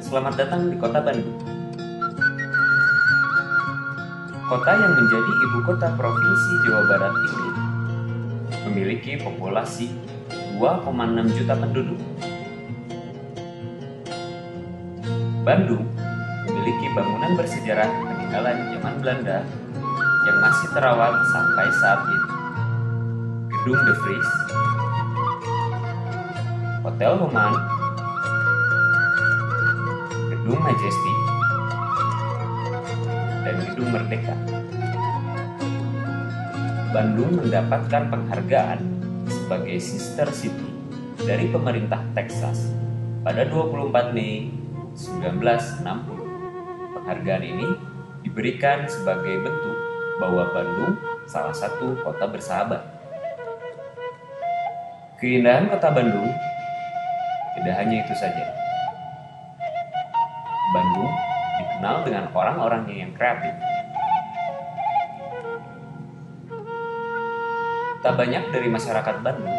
Selamat datang di Kota Bandung. Kota yang menjadi ibu kota Provinsi Jawa Barat ini memiliki populasi 2,6 juta penduduk. Bandung memiliki bangunan bersejarah peninggalan zaman Belanda yang masih terawat sampai saat ini. Gedung De Vries, Hotel Homan, Gedung Majestic, dan Gedung Merdeka. Bandung mendapatkan penghargaan sebagai Sister City dari pemerintah Texas pada 24 Mei 1960. Penghargaan ini diberikan sebagai bentuk bahwa Bandung salah satu kota bersahabat. Keindahan kota Bandung tidak hanya itu saja. Bandung dikenal dengan orang-orangnya yang kreatif. Tak banyak dari masyarakat Bandung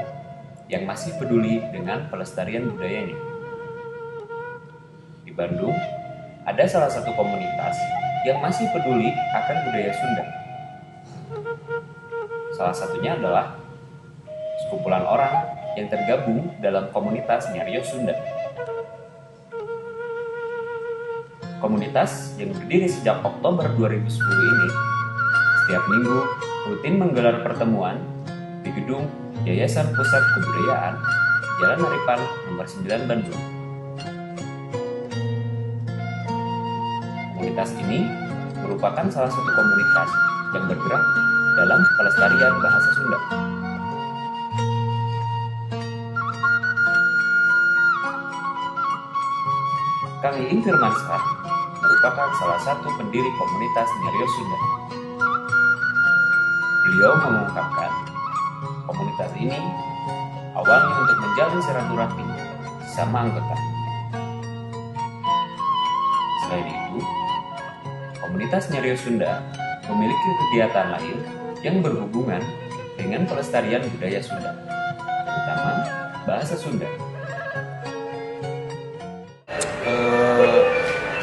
yang masih peduli dengan pelestarian budayanya. Di Bandung, ada salah satu komunitas yang masih peduli akan budaya Sunda. Salah satunya adalah sekumpulan orang yang tergabung dalam komunitas Nyarios Sunda. Komunitas yang berdiri sejak Oktober 2010 ini setiap minggu rutin menggelar pertemuan di gedung Yayasan Pusat Kebudayaan, Jalan Naripan nomor 9 Bandung. Komunitas ini merupakan salah satu komunitas yang bergerak dalam pelestarian bahasa Sunda. Kang Iing Firmansyah merupakan salah satu pendiri komunitas Nyarios Sunda. Beliau mengungkapkan, komunitas ini awalnya untuk menjalin silaturahmi sesama anggota. Selain itu, komunitas Nyarios Sunda memiliki kegiatan lain yang berhubungan dengan pelestarian budaya Sunda, terutama bahasa Sunda.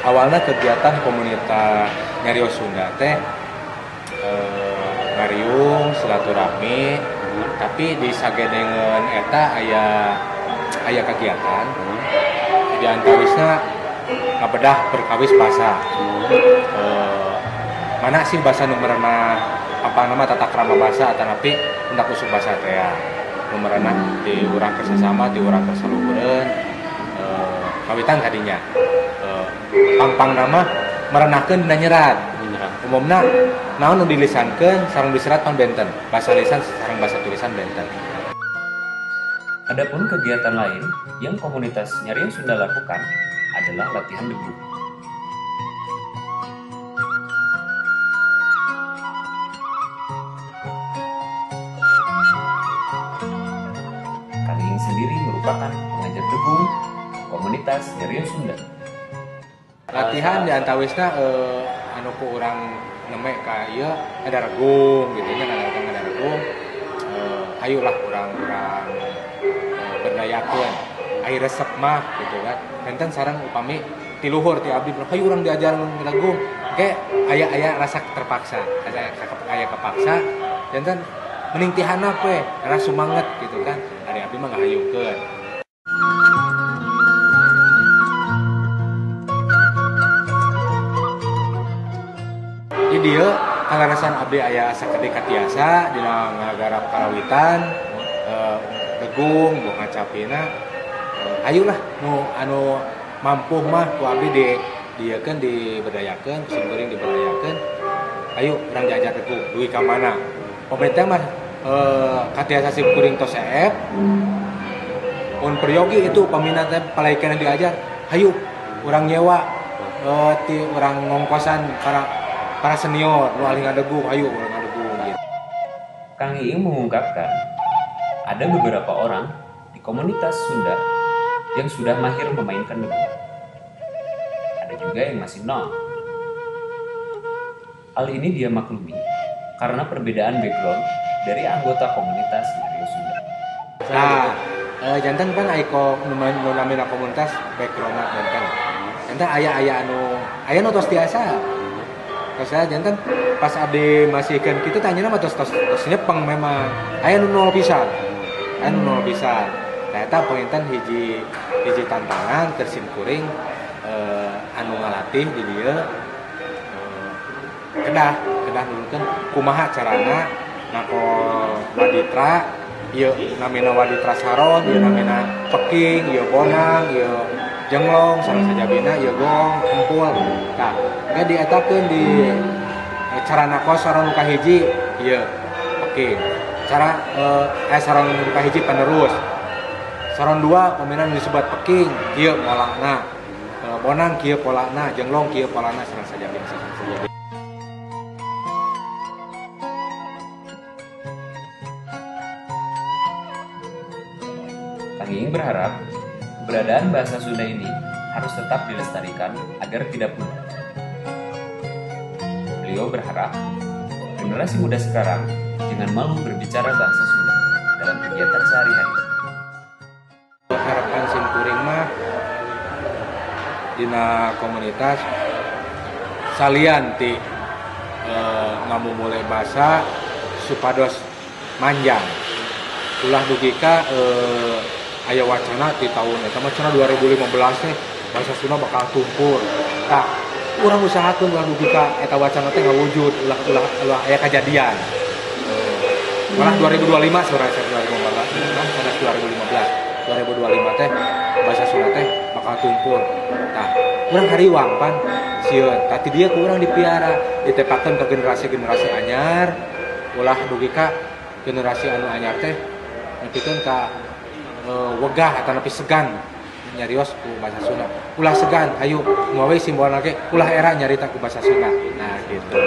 Awalnya kegiatan komunitas Nyarios Sunda teh ngariung silaturahmi, tapi di sagedengeun eta aya kegiatan di antawisna ngabedah perkawis bahasa. Mana sih bahasa nu merenah, apa nama tata krama bahasa atanapi undak usuk bahasa teh ya nu merenah di urang kerjasama di urang kersaluhureun. Kawitan tadinya pang-pang nama merenahkeun dina nyerat. Umumna naon nu dilisankeun sareng diserat pan benten, bahasa lisan sareng bahasa tulisan benten. Adapun kegiatan lain yang komunitas Nyarios Sunda lakukan adalah latihan debu. Kang Iing sendiri merupakan pengajar degung komunitas Nyarios Sunda. Latihan di antawisna anu ku urang neme ka ieu ada regung gitu nya, kadang-kadang ada regung. Ayolah urang-urang berdayakeun ai resep mah gitu kan. Benten sareng upami ti luhur ti abdi hayu urang diajar regung ge aya-aya rasa terpaksa, aya kepaksa janten mending ti handap we karena sumanget gitu kan. Ari abdi mah ngahayungkeun. Jadi dia kalarasan abdi aya sakedik katiasa dina ngagarap karawitan, degung buah ngacapina, hayulah nu anu mampu mah ku abdi di dieukeun diberdayakeun, sim kuring diberdayakeun. Ayo urang diajar degung dugi ka mana. Pemerintah mah katiasa sim kuring tos seep. Mun peryogi itu paminat teh palaikeun diajar, hayu urang nyewa ti urang ngongkosan para senior nu ahli ngadegung, ayo urang ngadegung gitu. Kang Iing mengungkapkan, ada beberapa orang di komunitas Sunda yang sudah mahir memainkan degung. Ada juga yang masih nol. Hal ini dia maklumi karena perbedaan background dari anggota komunitas Nyarios Sunda. Nah, jantan kan aiko nu namina komunitas backgroundna benten. Janten aya-aya anu aya nu tos tiasa. Tos janten pas abdi masihkeun kitu teh anjeunna mah tos tos tos nyepeng memang. Aya nu nol pisan. Aya nu nol pisan. Tah eta panginten hiji hiji tantangan keur simkuring anu ngalatih di dieu kedah kedah nulunkeun kumaha carana nakol waditra ieu namina waditra saron, ieu namina peking, ieu bonang, ieu jenglong sareng sajabina ieu gong, kempul. Tah, engke dietakeun di cara nakol saron nu kahiji ieu peking. Cara saron nu kahiji penerus. Saron dua peminan disebut peking, kieu polana. Bonang kieu polana, jenglong kieu polana sareng sajabina sareng sajabina. Kang Iing berharap keberadaan bahasa Sunda ini harus tetap dilestarikan agar tidak punah. Beliau berharap generasi muda sekarang jangan malu berbicara bahasa Sunda dalam kegiatan sehari-hari. Harapan simkuring mah dina komunitas salian ti ngamumule basa supados manjang ulah dugi ka aya wacana di tahun eta mah cenah 2015 teh bahasa Sunda bakal tumpur. Tah, urang usahakeun ulah dugi ka eta wacana teh ngawujud, ulah ulah ulah aya kajadian. Malah 2025 sore 2015, kan sanes 2015. 2025 teh bahasa Sunda teh bakal tumpur. Tah, urang hariwang pan sieun. Tah ti dieu ku urang dipiara, ditepakeun ka generasi-generasi anyar, ulah dugi ka generasi anu anyar teh nepikeun ka wegah atau nepi segan nyarios ku bahasa Sunda. Ulah segan, hayu moal we simbolna ge ulah era nyarita ku bahasa Sunda. Nah, gitu.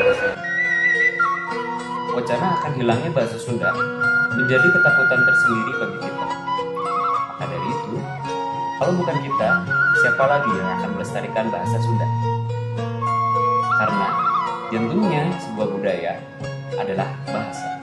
Wacana akan hilangnya bahasa Sunda menjadi ketakutan tersendiri bagi kita. Maka dari itu, kalau bukan kita, siapa lagi yang akan melestarikan bahasa Sunda? Karena jantungnya sebuah budaya adalah bahasa.